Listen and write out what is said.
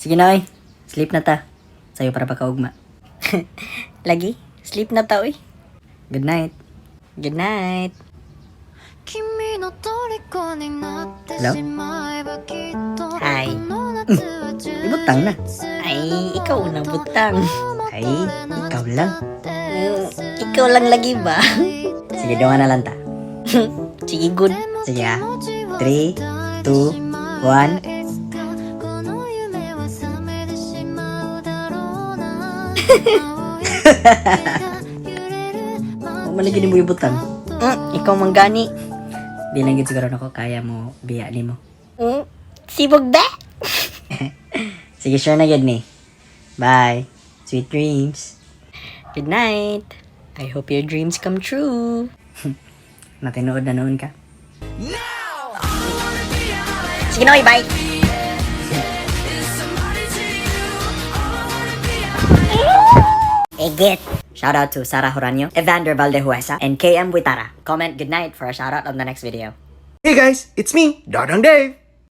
Sige na oy. Sleep na ta. Sayo para pakaugma. Lagi, sleep na ta oy. Good night. Good night. 君の虜になって Hello? しまえばきっと Hi. この夏は充 Ibutang na. 実する Ay, ikaw na butang. Ay, ikaw lang. Ikaw lang lagi ba? Sige, doon na lang ta. Sige, good. Sige ah. 3, 2, 1. Huwag man lagi nimo ibutang. Ikaw man gani. Di lang gid siguro nako kaya mo biya nimo. Sibog da. Sige, sure na gid ni. Bye. Sweet dreams. Good night. I hope your dreams come true. Natinood na noon ka. Sige na, oy, bye. Egit. Shout out to Sarah Horanio, Evander Valdehuesa, and KM Witara. Comment good night for a shout out on the next video. Hey guys, it's me, Dodong Dave.